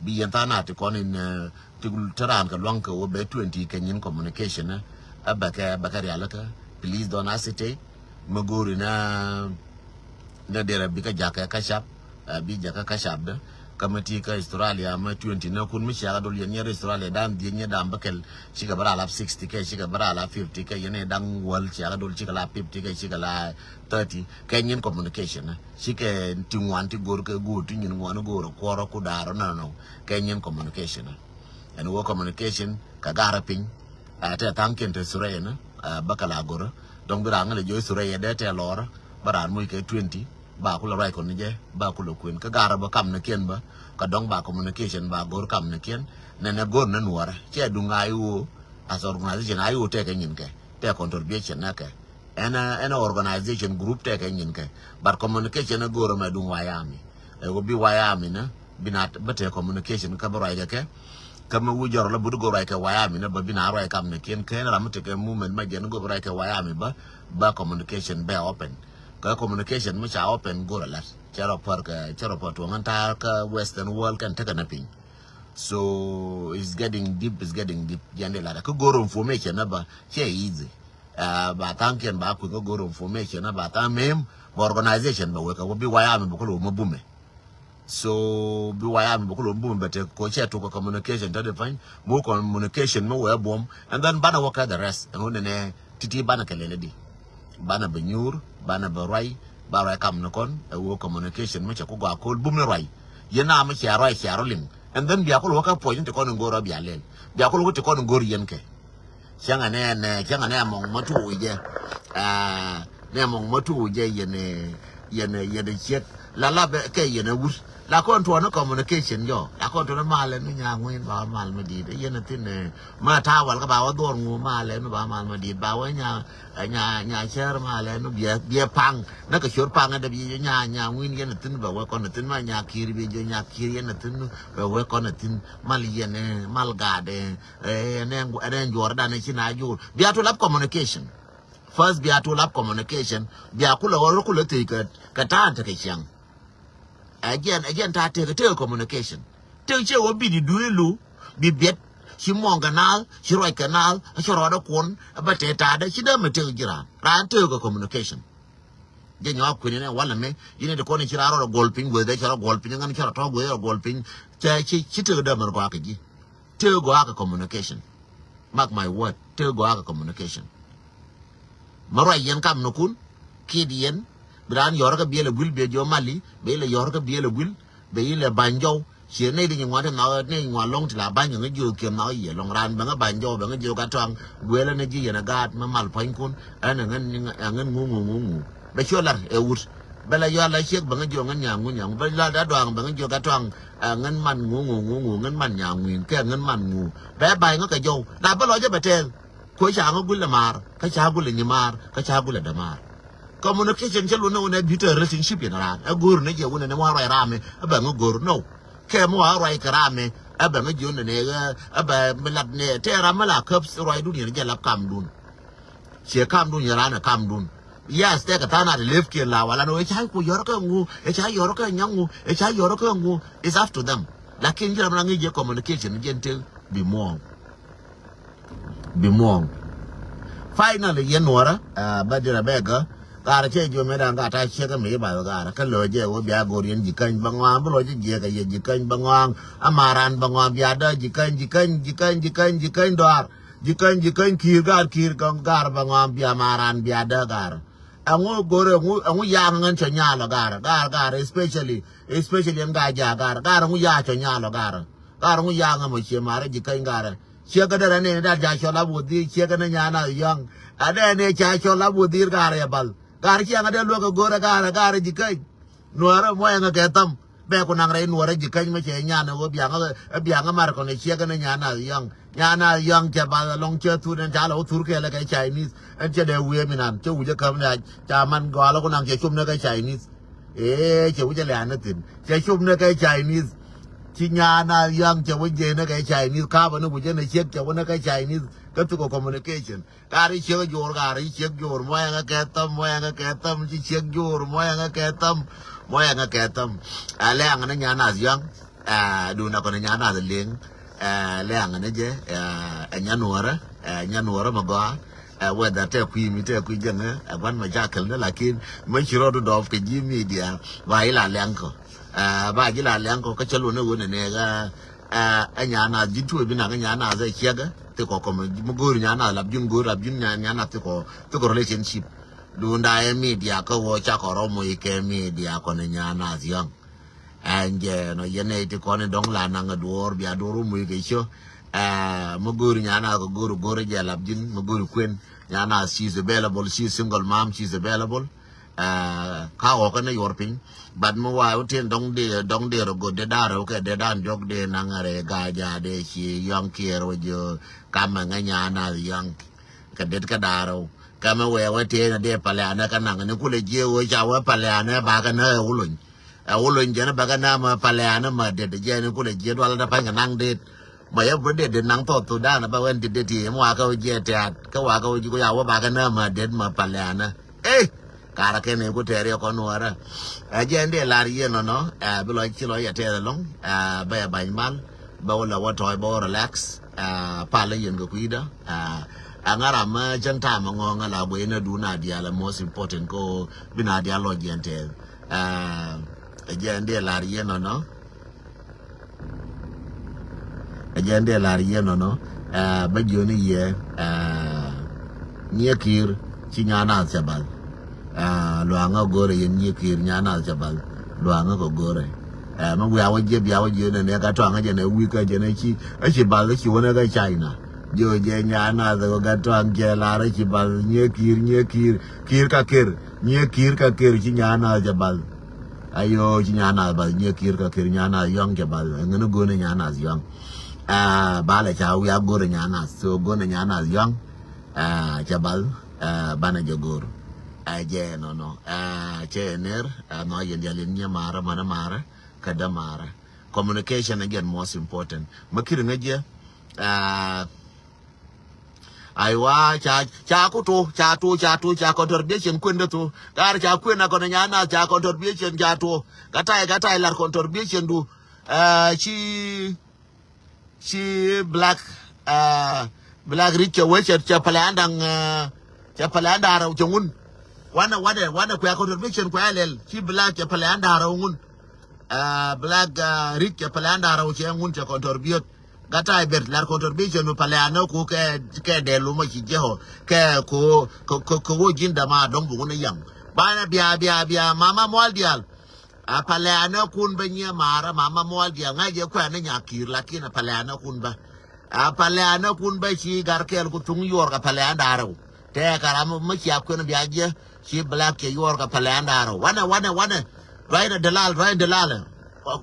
Bi yɛn tha̱a̱ŋ na ti kɔn in ti te raan kɛ luaŋ kɛ wä bɛ twenty kɛ nyin communication. Ɛ bɛ kɛ bɛ kɛ rialikä. Please don't hesitate. Mi go̱o̱ri na na derɛ bi kä jakä kä cap, bi jakä kä cap dä. Kä mi ti kä Australia mi twenty na kun mi ciakä dol yɛn nyɛ Australia dan dhiec nyɛ dam bä kɛl, cikɛ bä ra la sixty kɛ, cikɛ bɛ ra la fifty kɛ, yɛn ɛ daŋ wäl ciakä dol cikɛ la fifty kɛ, cikɛ la thirty kɛ nyin communication na. Cikɛ ti ŋuan ti go̱r kɛ go̱r ti nyin ŋuan go̱r kuɔrɔ ku da̱r nɔ nɔ kɛ nyin communication na. Ɛn wä communication kɛ garɛ piny. Ɛ tɛ thaŋ kiɛn te Suraya ni bä kɛ la go̱rä. Dɔŋ bi raŋ lɛ jiɔ Suraya dee tɛ lɔrä. Bä raan muc kɛ twenty ba kulɛ ruac kɔn ni jɛ ba kulɛ kuën kä garɛ bä kam ni kiɛn bä. Kä dɔŋ ba communication ba go̱r kam ni kiɛn. Nɛnɛ go̱r ni nuɔrä cɛ duŋ a iwoo. As organization a iwoo tɛ kɛ nyin kɛ tɛ contribution nɛ kɛ. Ɛn ɛn organization group tɛ kɛ nyin kɛ. But communication ni go̱r mɛ duŋ wayami. Ɛ wä bi wayami ni bi na bä tɛ communication kä bä ruac kɛ kɛ. Kä mi wi̱c jɔr la but go̱r ruac kɛ wayami ni bä bi na ruac kam ni kiɛn kɛ ni ram mi tekɛ movement ma jɛn go̱r ruac kɛ wayami bä. Bä communication bɛ open. Kä communication mi ca open go̱r a lat cɛ rɔ pär kɛ cɛ rɔ pär tuɔŋ an ta̱a̱ kä western world kɛn tekɛ ni piny. So it's getting deep, it's getting deep. Jɛn di lat kä go̱r information ni bä cɛ easy. Ba thaŋ kiɛn ba kui̱ kä go̱r information ni ba thaŋ mem bä organization bä wek a wä bi wayami bä kolo ma bumɛ. So bi wayami bä kolo bumɛ bä tek ko cɛ tuk communication tɛ di pany mu communication mi wɛ buɔm. And then banɛ wä kɛ the rest ɛn wä nɛnɛ titi banɛ kɛ lɛlɛ di. Banɛ bɛ nyuur banɛ bɛ ruac. Ba ruac kam ni kɔn ɛ wä communication mi cɛ ku gɔa kol bumɛ ruac. Yɛn na mi cɛ ruac cɛ ruliŋ. And then bia kolo wä kɛ puɔc ni ti kɔn in go̱r rɔ bia lɛl bia kolo wä ti kɔn in go̱r yɛn kɛ. Cäŋɛ nɛ nɛ cäŋɛ nɛ mɔŋ ma tuuc jɛ. Nɛ mɔŋ ma tuuc jɛ yɛn yɛn yɛn ciet. La la bɛ kɛ yɛn a wut la kɔn tuɔn ni communication jɔ la kɔn tuɔn ni mal ɛn ni nya ŋuin ba mal ma dit yɛn a thin. Ma ta wal kä ba wa dhor ŋu mal ɛn ni ba mal ma dit ba wa nya nya nya cɛr mal ɛn ni biɛ biɛ paŋ. Na kɛ cor paŋ ɛn dɛ bi nya nya ŋuin yɛn a thin bɛ wɛ kɔn a thin ma nya kir bi jɔ nya kir yɛn a thin bɛ wɛ kɔn a thin mal yɛn mal gaadɛ. Ɛn ɛn juɔr dan ci na jur bia tu lap communication. First bia tu lap communication bia kulɛ ɣɔr kulɛ thik kɛ ta̱a̱n tekɛ ciɛŋ. Ɛjɛn ɛjɛn ta̱a̱ tekɛ tekɛ communication. Tek ciɛ wä bit idu ilu bi biɛt ci muɔŋ kɛ naath ci ruac kɛ naath ci rɔɔdɛ kuɔn. Bä tëë ta̱a̱dɛ ci dee mi tek ji̱ raan raan tekɛ communication. Jɛ nyɔak kuini nɛ walɛ mi yini ti kɔn ci raan rɔɔdɛ guɔl piny gueth dee ci rɔ guɔl piny ŋän ci rɔ tɔ̱ gueth rɔ guɔl piny. Cɛ ci ci tek dee mi rɔ gɔaa kɛ ji̱. Tek gɔaa kɛ communication. Mark my word tek gɔaa kɛ communication. Ma ruac yɛn kam ni kun kit yɛn bi raan yɔr kä biɛl ɛ guil biɛ jiɔ mali bɛ ilɛ yɔr kä biɛl ɛ guil bɛ ilɛ bany jɔw. Ciɛ nɛy di nyi ŋuan ti nhɔk nɛy ŋuan lɔŋ ti la bany kɛ ŋä jiɔ kiɛ nhɔk yɛ lɔŋ raan bɛ ŋä bany jɔw bɛ ŋä jiɔ ka tɔaŋ. Guɛlɛ ni ji̱ yɛn ɛ gaat ma mal pua̱ny kun ɛn ɛ ŋän ŋu ŋu ŋu ŋu bɛ ciɔ lar ɛ wut. Bɛ la yɔal la ciek bɛ ŋä jiɔ ŋän nyaŋ ŋu nyaŋ bɛ la da dɔaŋ bɛ ŋä jiɔ ka tɔaŋ. Ɛ ŋän man ŋu ŋu ŋu ŋu ŋän man nyaŋ ŋuin kɛ ŋän man ŋu bɛ bay ŋä kɛ jɔw la bä lɔ jɛ bɛ tɛɛl. Ko ca ŋä gulɛ maar kä ca gulɛ nyi maar kä ca gulɛ dɛ maar. Communication cä lun ni wun ɛ bi̱tɛ relationship yɛn raan ɛ go̱r ni jɛ wun ɛ ni wan ruac ram mi ɛ bɛ ŋä go̱r no. Kɛ mi wa ruac kɛ ram mi ɛ bɛ ŋä jion ni ni ɛ bɛ mi lat ni tɛ ram mi la käp ruac dun yɛn jɛ lap kam dun. Ciɛ kam dun yɛn raan ɛ kam dun. Yes tɛ kɛ tha̱a̱n a ti lep kiɛn la wala ni wee ca ku yɔr kɛ ŋu ɛ ca yɔr kɛ nyaŋ ŋu ɛ ca yɔr kɛ ŋu. It's up to them. Lakin ji̱ ram na ŋä jɛ communication jɛn te bi muɔ̱ɔ̱ŋ. Bi muɔ̱ɔ̱ŋ. Finally yɛn nuɔrä bä dirɛ bɛ gä. Gaarä cɛ jiɔ mɛ da̱a̱n ka ta̱ ciek mi ba gaarä kä lɔ jɛ wä bia go̱r yɛn ji̱ käny bä ŋɔaŋ bi lɔ jɛ jiɛ kɛ yɛ ji̱ käny bä ŋɔaŋ. Amaran bä ŋɔaŋ bia dä ji̱ käny ji̱ käny ji̱ käny ji̱ käny ji̱ käny dɔaar ji̱ käny ji̱ käny ki̱i̱r gaar ki̱i̱r gaar bä ŋɔaŋ bia maran bia dä gaarä. Ɛŋu go̱r ɛŋu ɛŋu ya̱a̱ŋ ŋän cɔ nyaalɔ gaarä gaarä gaarä especially especially ɛn gaa ja̱a̱ gaarä gaarä ɛŋu ya̱a̱ cɔ nyaalɔ gaarä. Gaarä ŋu ya̱a̱ŋ ɛmɔ cie marä ji̱ käny gaarä. Ciɛ kä derɛ ni dat ca cɔl ap wä dhir ciɛ kä ni nyan a yɔ̱ŋ. A dee ni ca cɔl ap wä dhir gaarä yɛ bal gaarä ciɛ ŋä dee luäk ɛ go̱rɛ gaarä gaarä ji̱ käny. Nuäärä muɔyɛ ŋä kɛ thäm. Bɛ ku naŋ rɛy nuɔrä ji̱ käny mä cɛ nyan ɛ wä biaŋ ɛ biaŋ ɛ mar kɔn ɛ ciɛ kä ni nyan a yɔ̱ŋ. Nyan a yɔ̱ŋ cɛ bal ɛlɔŋ cɛ thur ɛn ca lɛ wä thur kɛɛl ɛ kɛ Chinese ɛn cɛ dee wiee mi nan cɛ wi̱c ɛ käm ni a ca man gɔalä ku naŋ cɛ cop ni kɛ Chinese. Ee cɛ wi̱cɛ lɛ anä thi̱n cɛ cop ni kɛ Chinese. Ci nyan a yɔ̱ŋ cɛ wä jiɛc ni kɛ Chinese ka̱pä ni wi̱cɛ ni ciek cɛ wä ni kɛ Chinese. Kä thuk ɛ communication ka̱r i̱ ciek jo̱o̱r ka̱r i̱ ciek jo̱o̱r muɔyɛ ŋä kɛ thäm muɔyɛ ŋä kɛ thäm ci ciek jo̱o̱r muɔyɛ ŋä kɛ thäm. Muɔyɛ ŋä kɛ thäm. Ɛ lɛ aŋä ni nyan a yɔ̱ŋ. Ɛ duundɛ kɔn nyan a liŋ. Ɛ lɛ aŋä ni jɛ ɛ nyan nuɔrä ɛ nyan nuɔrä mɛ gɔaa. Ɛ whether tɛ kui̱ mi tɛ kui̱ jäŋä ɛ gua̱n mɛ ca kɛl ni, lakin mɛ ci rɔɔdu dɔɔp kɛ ji̱ media ba ila liaŋ kɔ. Ɛ ba ji̱ la liaŋ kɔ kä cä luɔ̱n ɛ ɣöö nɛ nɛ ɣä ɛ nya naath ji̱n tuɔɔc bi nak ɛ nya naath ɛ ciɛk ɛ thikɔ kɔmɛ mi go̱o̱ri nya naath lap ji̱n go̱o̱ri lap ji̱n nya naath thikɔ thikɔ relationship. Duunda ɛ media kä ɣöö cakɔ rɔ moc kɛ media kɔn ɛ nya naath yɔ̱ŋ. Ɛn jɛ nɔ yɛn ɛ ti kɔn in dɔ̱ŋ la naŋ ɛ duɔ̱ɔ̱r bia duɔ̱ɔ̱r muc kɛ ciö. Ɛ mi go̱o̱ri nya naath kɛ go̱o̱ri go̱o̱ri jɛ lap ji̱n mi go̱o̱ri kuën nya naath, she is available, she is single mom, she is available. Ɛ ka ɣɔ̱kɛ ni yuɔr piny. But mi wa wä tin dɔ̱ŋ di dɔ̱ŋ di rɔ go̱o̱r di da̱a̱r rɛw kɛ di da̱a̱n diɔ̱k di naŋ rɛ ga̱a̱ ja̱a̱ di ci yɔ̱ŋ kiɛɛr wä jiö kamɛ ŋä nya naath yɔ̱ŋ. Kɛ det kä da̱a̱r rɛw kɛ mi wee wä tin di palianɛ kä naŋ ni kulɛ jiɛ wä ca wä palianɛ bakɛ nä ɛ wä lony. Ɛ wä lony jɛn bakɛ nä mɛ palianɛ mɛ det jɛ ni kulɛ jiɛ dual dä pa̱ny kɛ naŋ det. Mɛ yɛ bä det det naŋ thɔth thok da̱a̱n bä wɛn det det ti mɛ wakä wä jiɛ tɛ̈t kä wakä wä jiɛ wä ca wä bakɛ nä mɛ det mɛ palianɛ. Ɛ karɛ kɛn i̱ ku tɛɛr yɛ kɔn nuɔrä. Ɛ jɛ in dee lar yieen nɔnɔ ɛ bi lɔ ci lɔ yɛ tɛɛr ɛlɔ̱ŋ. Ɛ bɛ yɛ ba̱ny mal bɛ wä lɛ wä tɔ̱ɔ̱c bɛ wä relax. Ɛ pal i̱ yɛn kɛ kui̱dä. Ɛ ɛ ŋa̱ ram mä cäŋ ta̱a̱m ɛŋɔ̱ɔ̱ŋ ɛ la guey nä duun a diaal ɛ most important kä bi na diaal lɔ jiɛn tɛɛr. Ɛ jɛ in dee lar yieen nɔnɔ. Ɛ jɛn dee lar yɛ nɔnɔ. Ɛ bä jiɔni yɛ. Ɛ nyiɛ kiir ci nya naath cɛ bal. Ɛ luaŋä go̱rɛ yɛn nyiɛ kiir nya naath cɛ bal. Luaŋä kɔ go̱rɛ. Ɛ mi wiaa wä jiɛ biaa wä jiɛ nɛ nɛ ka tɔaŋä jɛ nɛ wikä jɛ nɛ ci ɛ ci bal ci wä nɛ kä China. Jiɔ jɛ nya naath kɔ gat tɔaŋ jɛ lar ɛ ci bal nyiɛ kiir nyiɛ kiir kiir ka ker. Nyiɛ kiir ka ker ci nya naath cɛ bal. Ayo ci nya naath bal nyiɛ kiir ka kiir nya naath yɔ̱ŋ cɛ bal ŋäni go̱o̱nɛ nya naath yɔ̱ŋ. Ɛ balɛ ca wiak go̱o̱rɛ nya naath so go̱o̱nɛ nya naath yɔ̱ŋ. Ɛ cɛ bal. Ɛ banɛ jɛ go̱o̱r. Ɛ jɛ nɔnɔ ɛ cɛ ɛ ner ɛ nhɔ yɛn dial yɛn nyiɛ maarä manɛ maarä. Kä dä maarä communication again most important. Mä kiri ŋä jɛ. Ɛ Aiwa ca ca ku to ca to ca to ca contribution kuendä to. Gar ca kuen a kɔn nya naath ca contribution ca to. Gatai gatai lar contribution du. Ɛ ci ci black ɛ black rich cɛ wecɛ cɛ pɛlɛ andaŋ ɛ cɛ pɛlɛ andaŋ rɛw cɛ ŋun. Wanɛ wanɛ wanɛ kuɛ contribution kuɛ lɛl ci black cɛ pɛlɛ andaŋ rɛw ŋun. Ɛ black ɛ rich cɛ pɛlɛ andaŋ rɛw cɛ ŋun cɛ contribute. Gatai ber lar contribution mi palianä ku kɛ kɛ dɛl wä ma ci jɛ hɔ kɛ ko ko ko ko wä jin dama dɔŋ bu wä ni yaŋ. Banɛ bia bia bia mama mual dial. A palianä kun bä nyiɛ mara mama mual dial ŋa̱c jɛ kuɛ ni nya kiir lakin a palianä kun bä. A palianä kun bä ci gar kɛl ku thuŋ yuɔr ka palian da̱rɛw. Tɛɛ ka ram mi cia kuɛn bia jɛ ci black cɛ yuɔr ka palian da̱rɛw wanɛ wanɛ wanɛ. Ruac ni delal ruac ni delal.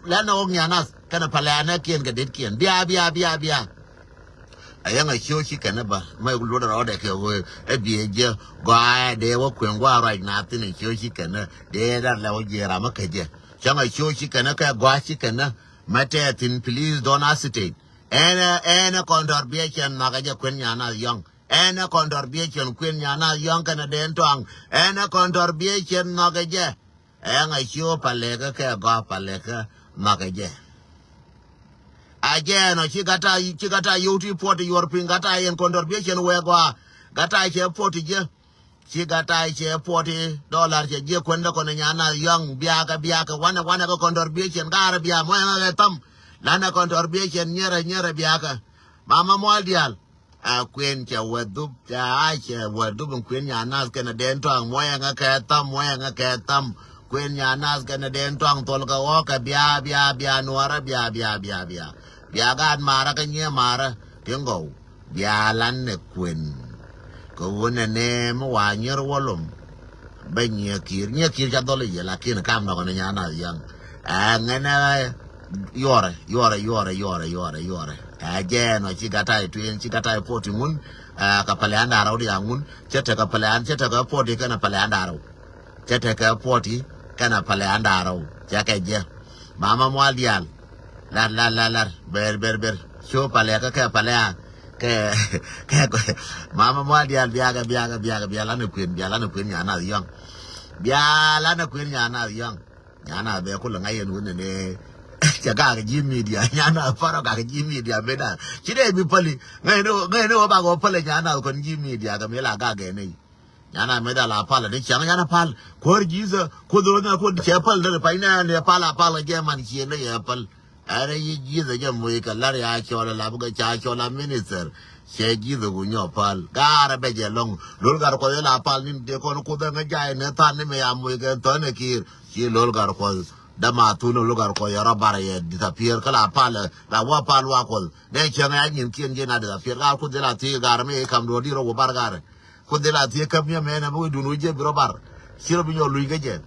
Lɛn ni ɣɔk nyanas kɛnɛ palianä kiɛn kɛ det kiɛn bia bia bia bia. A yɛŋ a cio ci kɛn ɛ bä mɛ luɔt rɔɔdɛ kɛ ɣöö ɛ biɛ jiɛ gɔaa dee wä kueŋ gua̱a̱ ruac na thin a cio ci kɛn ɛ dee rat lɛ wä jiɛ ram ɛ kä jɛ. Cäŋ a cio ci kɛn ɛ kɛ gɔaa ci kɛn ɛ mɛ tɛɛ thin please don't hesitate. Ɛn ɛ ɛn ɛ kɔn dɔr biɛ cɛn nhɔk ɛ jɛ kuɛn nyan a yɔŋ. Ɛn ɛ kɔn dɔr biɛ cɛn kuɛn nyan a yɔŋ kɛn ɛ dee tɔaŋ. Ɛn ɛ kɔn dɔr biɛ cɛn nhɔk ɛ jɛ. Ɛŋ a cio palɛkä kɛ gɔaa palɛkä nhɔkɛ jɛ. A jɛ ɛnɔ ci gata ci gata yio̱w ti puɔt ti yuɔr piny gata yɛn contribution wee gɔaa. Gata cɛ puɔt ti jɛ. Ci gata cɛ puɔt ti dollar cɛ jiɛ kuɛndä kɔn nya na yɔŋ biakä biakä wanɛ wanɛ kɛ contribution gaarɛ bia mɔ ɛŋ a kɛ tham. Lanɛ contribution nyerɛ nyerɛ biakä. Mama mual dial. A kuën cɛ wä dhup ca a cɛ wä dhup in kuën nya nath kɛnɛ den tɔaŋ muɔyɛ ŋä kɛ tham muɔyɛ ŋä kɛ tham. Kuën nya nath kɛnɛ den tɔaŋ thol kɛ ɣɔk kɛ bia bia bia nuɔrä bia bia bia bia. Bia gaat marä kä nyiɛ marä ti ŋɔw. Bia lan nɛ kuën. Kɛ wun nɛ nɛ mi wa nyier wä lom. Bä nyiɛ kiir nyiɛ kiir ca dhɔl iye lakin kam nɔkɔ ni nya nath yaŋ. Ɛ ŋɛnɛ yuɔrɛ yuɔrɛ yuɔrɛ yuɔrɛ yuɔrɛ yuɔrɛ. Ɛ jɛɛn ɔ ci gatai tuyen ci gatai poti ŋun. Ɛ ka pale anda rau di a ŋun cɛ tekɛ pale an cɛ tekɛ poti kɛnɛ pale anda rau. Cɛ tekɛ poti kɛnɛ pale anda rau cɛ kɛ jɛ. Mama mual dial. Lar lar lar lar ber ber ber. Cu pale kɛ kɛ pale a kɛ kɛ mama mual dial biakɛ biakɛ biakɛ bia lanɛ kuin bia lanɛ kuin nya nath yɔŋ. Bia lanɛ kuin nya nath yɔŋ. Nya nath bɛ kulɛ ŋa̱c yɛn wun ni Cɛ gak ji̱ media, nyana parɔ gak ji̱ media mi dan. Ci dee bi päli. Ŋäcni ŋäcni wä bak wä päli nyana kɔn ji̱ media kɛ mi la gak gɛ ni. Nyana mi dan la pal ni cɛŋ nyana pal. Kuäär ji̱ thä kuoth ro̱th na kuoth cɛ päl dee pany nɛ ni pal a pal kɛ jɛ man ciɛ ni yɛ päl. Ɛn ji̱ ji̱ thä jɛ moc kɛ lar ya cɔl la bi kɛ ca cɔl la minister. Cɛ ji̱ thä ku nyɔ pal. Gaarɛ bɛ jɛ lɔŋ. Lol gar kuɔth la pal ni dee kɔn kuoth ŋä jay ni than ni mi ya moc kɛ thɔn ni kiir. Ci lol gar kuɔth. Dama thun lol gar kuɔth yɛ rɔ bar yɛ disappear kä la pal la wa pal wa kuɔth. Dee cäŋ ya nyin kiɛn jɛ na disappear gar kuoth la thi gar mi kam duɔ di rɔ wä bar gar. Kuoth la thi kam yɛ mɛn mi wi dun wi jɛ bi rɔ bar. Ci rɔ bi nyɔ luny kä jɛ.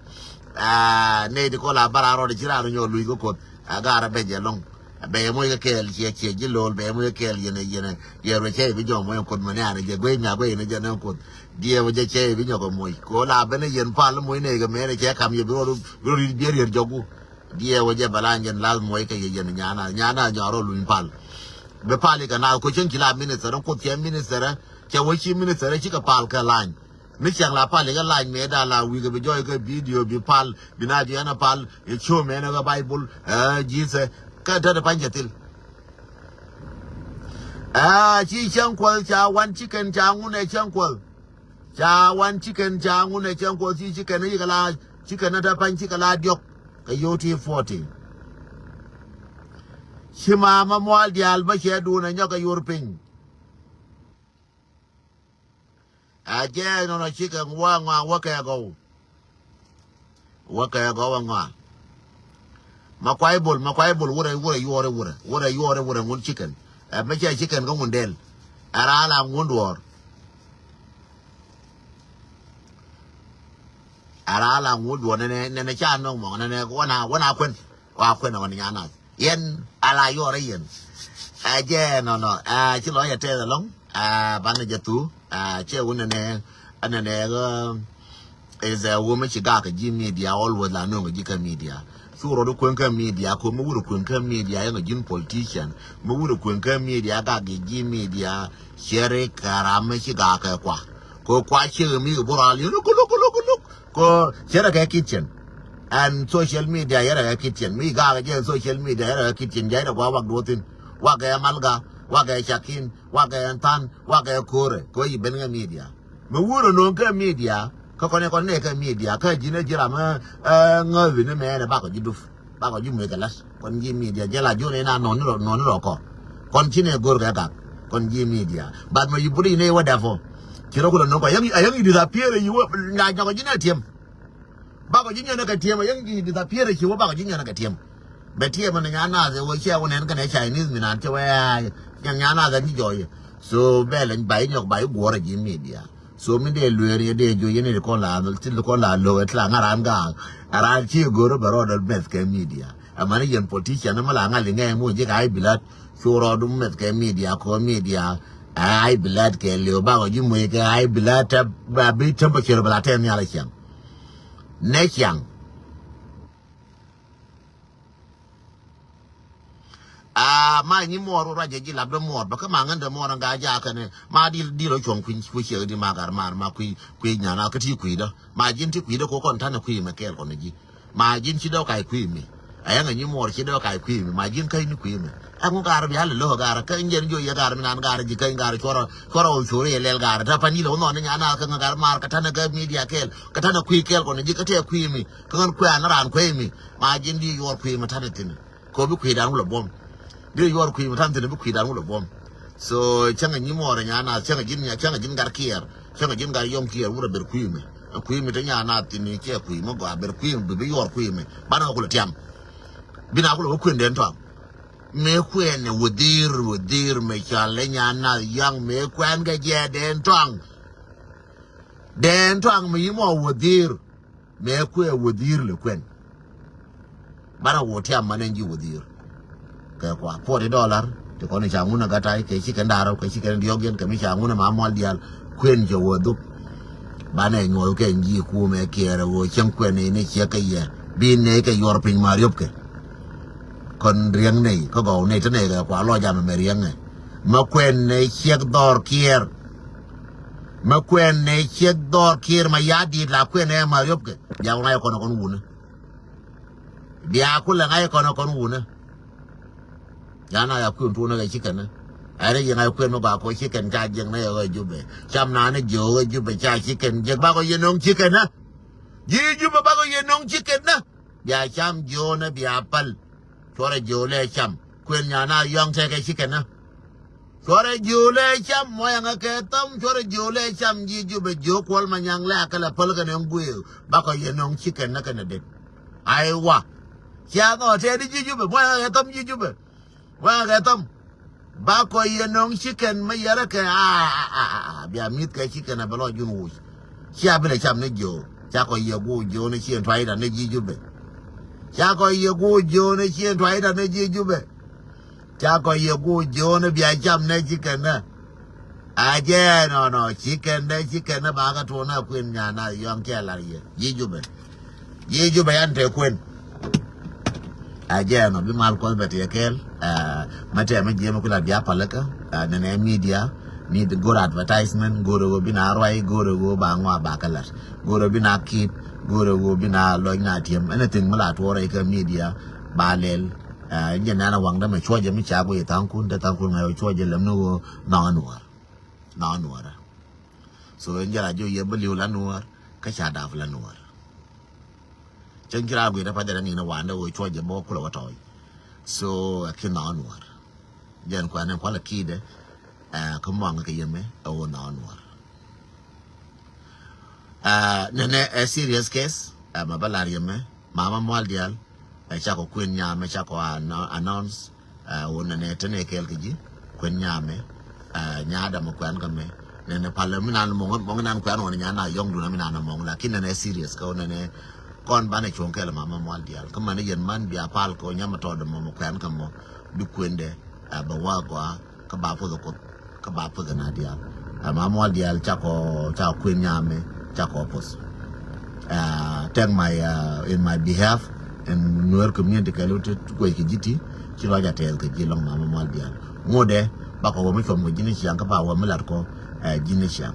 Aa ne di kɔ la bar a rɔ di ci ra rɔ nyɔ luny kä kuoth. A gar a bɛ jɛ lɔŋ. A bɛ yɛ moc kä kɛɛl ciɛ ciɛ ji̱ lol bɛ yɛ moc kä kɛɛl yɛn yɛn yɛ rɔ cɛ bi jɔ moc kuoth mɛ ne a ne jɛ guey mi a guey ne jɛ ne kuoth. Diɛ wä jɛ cɛ bi nyɔk moc ko la ben yɛn pal moc ne kɛ mɛn cɛ kam yɛ bi rɔ bi rɔ ri biɛ riɛt jɔku. Diɛ wä jɛ bɛ la nyɛn la moc kɛ yɛ yɛn nyana nyana nyɔrɔ luny pal. Bi pal ikɛ na ko cɛn ci la minister ko cɛ minister cɛ wä ci minister ci kɛ pal kɛ lany. Mi cɛn la pal ikɛ lany mɛ da la wikɛ bi jɔy kɛ video bi pal bi na bi ɛn pal i co mɛ ne kɛ Bible ɛ Jesus kɛ tɛt pany cɛ thil. Aa ci cäŋ kuɔth ca wan ci kɛn ca ŋun ɛ cäŋ kuɔth. Ca wan ci kɛn ca ŋun ɛ cäŋ kuɔth ci ci kɛn yikɛ la ci kɛn ɛ tɛt pany ci kɛ la diɔk. Kɛ yio̱w ti forty. Ci ma ma mual diaal bä cɛ duun ɛ nyɔk kɛ yuɔr piny. A jɛ nɔnɔ ci kɛ ŋuɔ ŋɔa wä kɛ gɔw. Wä kɛ gɔw ɛ ŋɔa. Ma kuay bol ma kuay bol wurɛ wurɛ yuɔrɛ wurɛ wurɛ yuɔrɛ wurɛ ŋun ci kɛn. Ɛ mɛ cɛ ci kɛn kä ŋun dɛl. Ɛ raal a ŋun duɔɔr. Ɛ raal a ŋun duɔɔr nɛnɛ nɛnɛ ca nɔŋ mɔŋ nɛnɛ wä na wä na kuɛn. Wa kuɛn ɔ ni nyanath yɛn ala yɔrɛ yɛn. Ɛ jɛ nɔnɔ ɛ ci lɔ yɛ tɛth ɛlɔŋ. Ɛ banɛ jɛ thu ɛ cɛ wun nɛnɛ ɛnɛnɛ. Is a woman ci gak ji̱ media always la nöŋ ji̱ kä media. Cu rɔɔd kueŋ kä media ko mi wurɛ kueŋ kä media yɛn ji̱n politician mi wurɛ kueŋ kä media gak ji̱ media. Cɛ ri kɛ ram mi ci gak kɛ kua ko kua cɛ mi kɛ bural yɛn kuluk kuluk kuluk. Ko cɛ rɛ kɛ kitchen. And social media yɛ rɛ kɛ kitchen mi gak jɛ social media yɛ rɛ kɛ kitchen jɛ rɛ gua wak duɔthin. Wak kɛ malga wak kɛ cakin wak kɛ than wak kɛ kore ko yi ben kɛ media. Mi wurɛ no̱o̱ŋ kä media kä kɔn ɛ kɔn nɛ kä media kä ji̱n ɛ ji̱ ram ɛ ŋäthi ni mɛɛnɛ bakɔ ji̱ dup. Bakɔ ji̱ muec kɛ la̱t kɔn ji̱ media jɛ la ji̱ wun ɛ na nɔni rɔ nɔni rɔ kɔ. Kɔn ci nɛ go̱r kɛ gak kɔn ji̱ media. Bath mɛ yi buri yi nɛ yi wä dɛpɔ. Ci rɔ kulɛ no̱o̱ŋ kɔ ayäŋ ayäŋ yi disappear yi wä na nyɔkɔ ji̱ nɛ tiɛm. Bakɔ ji̱ nyɔnɛ kɛ tiɛm ayäŋ yi disappear ci wä bakɔ ji̱ nyɔnɛ kɛ tiɛm. Bɛ tiɛmɛ ni nyan nath ɛ wee ciɛ wä nɛn kɛnɛ Chinese mi nan cɛ wee aa nyɛ nyan nath ɛ ni jɔɔyɛ. So bɛ leny ba inyɔk ba iguɔrɛ ji̱ media. So mi dee lueer yɛ dee juɔc yɛn ni kɔn la thil kɔn la lo̱k ɛ ti la ŋa̱r an gaak. Ɛ ran ci go̱r bɛ rɔɔdɛ mɛth kɛ media. Ɛ mani yɛn politician ni mi la ŋa̱l iŋɛ mi wä ji̱ ka ai bilat. Cu rɔɔdu mɛth kɛ media kɔ media. Ɛ ai bilat kɛ liw bakɔ ji̱ muec kɛ ai bilat tɛ ba bi temperature bɛ la tɛn nhial ɛ ciaŋ. Nɛ ciaŋ. Aa ma nyi muɔɔr wä ruacɛ ji̱ lapdä muɔɔr bä kä ma ŋändä muɔɔr ŋa jakä ni ma dil dil rɔ cuɔ̱ŋ kui̱ kui̱ ciek di ma gar mar ma kui̱ kui̱ nyana kä ti kui̱dä ma ji̱n ti kui̱dä ko kɔn tanɛ kui̱ mɛ kɛɛl kɔn ji̱ ma ji̱n ci dɔ̱k ka̱c kui̱ mi. Ɛ yɛŋɛ nyi muɔɔr ci dɔ̱k ka̱c kui̱ mi ma ji̱n käc ni kui̱ mi. Ɛŋu gar bi halɛ lo̱k gar kä nyɛn jo̱ yɛ gar mi nan gar ji̱ käny gar cuɔrɔ cuɔrɔ wä cuɔrɔ yɛ lɛl gar tä pan yilɛ wä nhɔn ni nyana kä ŋä gar mar kä tanɛ kä media kɛɛl kä tanɛ kui̱ kɛɛl kɔn ji̱ kä tɛ kui̱ mi. Kä ɣän kuɛ̈ɛ̈n raan kueec mi ma ji̱n di yuɔr kui̱ mi ta̱n thi̱n. Kɛ bi kui̱dan wulɛ buɔ̱m di yuɔr kui̱ mi ta̱n thi̱n bi kui̱dan wulɛ buɔ̱m. So cäŋɛ nyi muɔɔr nya nath cäŋɛ ji̱n nya cäŋɛ ji̱n gar kiɛɛr cäŋɛ ji̱n gar yɔŋ kiɛɛr wurɛ ber kui̱ mi. Kui̱ mi te nya nath thi̱n cɛ kui̱ mi gɔaa ber kui̱ mi bi bi yuɔr kui̱ mi banɛ wä kulɛ tiam. Bi na kulɛ wä kui̱n den tɔaŋ. Mëë kuɛn ɛ wädhi̱i̱r wädhi̱i̱r mëë cɔal ɛ nya nath yaŋ mëë kuɛn kɛ jiɛ den tɔaŋ. Den tɔaŋ mi yi mɔ wädhi̱i̱r. Mëë kuɛ wädhi̱i̱r lɛ kuɛn. Banɛ wä tiam manɛ ji̱ wädhi̱i̱r. Kɛ kua forty dollar ti kɔn ca ŋun a gat tay kɛ ci kɛn da̱r kɛ ci kɛn diɔ̱k yɛn kɛ mi ca ŋun a ma mual diaal kuɛn cɛ wä dhuk. Banɛ nyuɔth kɛ ji̱ kumɛ kiɛɛr a wä cieŋ kuɛn ni ni ciɛ kɛ yɛ bi nɛ kɛ yuɔr piny ma riöp kɛ. Kɔn riɛŋ nɛy kä gɔw nɛy te nɛy kɛ kua lɔc amɛ mɛ riɛŋɛ. Mɛ kuɛn nɛ ciɛk dhɔr kiɛɛr. Mɛ kuɛn nɛ ciɛk dhɔr kiɛɛr mɛ ya diit la kuɛn nɛ ma riöp kɛ. Bia wä na yɛ kɔn kɔn wunä. Bia kulɛ ŋa̱c kɔn kɔn wunä. Yan a ya kuën tuunä kɛ chicken ni. Ɛn i̱ yɛn a kuën mi gɔaa kɔ chicken ca jiɛk ni yɛ ɣä Jubɛ. Cam na ni jiök ɣä Jubɛ ca chicken jiɛk bakɔ yɛ no̱ŋ chicken ni. Ji̱ Jubɛ bakɔ yɛ no̱ŋ chicken ni. Bia cam jiöönä bia päl. Cuɔrɛ jiöö lɛ cam. Kuën nyan a yɔ̱ŋ tekɛ chicken ni. Cuɔrɛ jiöö lɛ cam muɔyɛ ŋä kɛ thɔm cuɔrɛ jiöö lɛ cam ji̱ Jubɛ jiöö Kuɔl Manyaŋ lɛ a kɛ lɛ päl kɛnɛ ŋuëë. Bakɔ yɛ no̱ŋ chicken ni kɛnɛ det. Ai wa. Cia thɔ tɛɛdi ji̱ Jubɛ muɔyɛ ŋä kɛ thɔm ji̱ Jubɛ. Wee kɛ thɔm. Ba kɔ yɛ nɔŋ chicken mi yɛrɛ kɛ a a a a bia mi̱th kɛ chicken a bɛ lɔ jun wuc. Cia bi lɛ cam ni jiö. Ca kɔ yɛ guɔ jiö ni cien tuay da ni ji̱ Jubɛ. Ca kɔ yɛ guɔ jiö ni cien tuay da ni ji̱ Jubɛ. Ca kɔ yɛ guɔ jiö ni bia cam ni chicken ni. A jɛ nɔnɔ chicken ni chicken ni ba kɛ tuɔ na kuën nyan na yɔŋ cɛ lar yɛ ji̱ Jubɛ. Ji̱ Jubɛ yan te kuën. A jɛ ɛnɔ bi mal kuɔth bɛ tiɛ kɛɛl. Mɛ tɛmɛ jiɛmɛ kula bia palikä. Nɛnɛ media ni go̱r advertisement go̱r ɣöö bi na ruay go̱r ɣöö ba ŋɔa ba kä lat go̱r ɣöö bi na kip go̱r ɣöö bi na lɔc na tiɛm anything mi la tuɔrɛ ikä media ba lɛl. Jɛ nɛn a waŋdä mɛ cuɔcɛ mi ca guiy thaŋkun te thaŋkun ŋa̱c ɣöö cuɔcɛ lɛm ni ɣöö nɔŋ a nuɔr. Nɔŋ a nuɔrä. So in jɛ la jiök yɛ bi li̱w la nuɔr kä ca dap la nuɔr. Cäŋ ci raa gui̱dä pa̱th jɛ rɛ ŋi̱n wandä wä cuɔc jɛ bä wä kulɛ wä tɔɔc. So ɛ ki nhɔk nuɔr. Jɛn kuan in kualɛ ki̱i̱dɛ ɛ kä muaŋ kɛ yɛmɛ ɛ wä nhɔk nuɔr. Ɛ nɛnɛ ɛ serious case ɛ mɛ bä lar yɛmɛ mama mual dial. Ɛ cakɔ kuën nyamɛ cakɔ announce. Ɛ wun nɛnɛ tɛnɛ kɛɛl kɛ ji̱ kuën nyamɛ. Ɛ nyaadɛ mɛ kuɛn kɛ mɛ nɛnɛ palɛ mi nan mɔŋ mɔŋ nan kuɛn wun nyan na yɔŋ dun mi nan mɔŋ lakin nɛnɛ serious kɛ wun nɛnɛ kɔn banɛ cuɔ̱ŋ kɛɛl mama mual dial kä mani yɛn man bia pal kɛ wun nyamɛ tɔɔdɛ mɔ mɛ kuɛn kɛ mɔ bi kuëndɛ. Ɛ bɛ wa gɔaa kä ba puth kuth kä ba puth na dial. Ɛ mama mual dial cakɔ cakɔ kuën nyamɛ cakɔ puth. Ɛ thank my ɛ in my behalf in Nuer community kɛ lu ti kuec kɛ ji̱ ti ci lɔc a tɛth kɛ ji̱ lɔŋ mama mual dial. Ŋudɛ bakɔ wä mi cuɔm kɛ ji̱ ni ciaŋ kä ba wä mi lat kɔ ɛ ji̱ ni ciaŋ.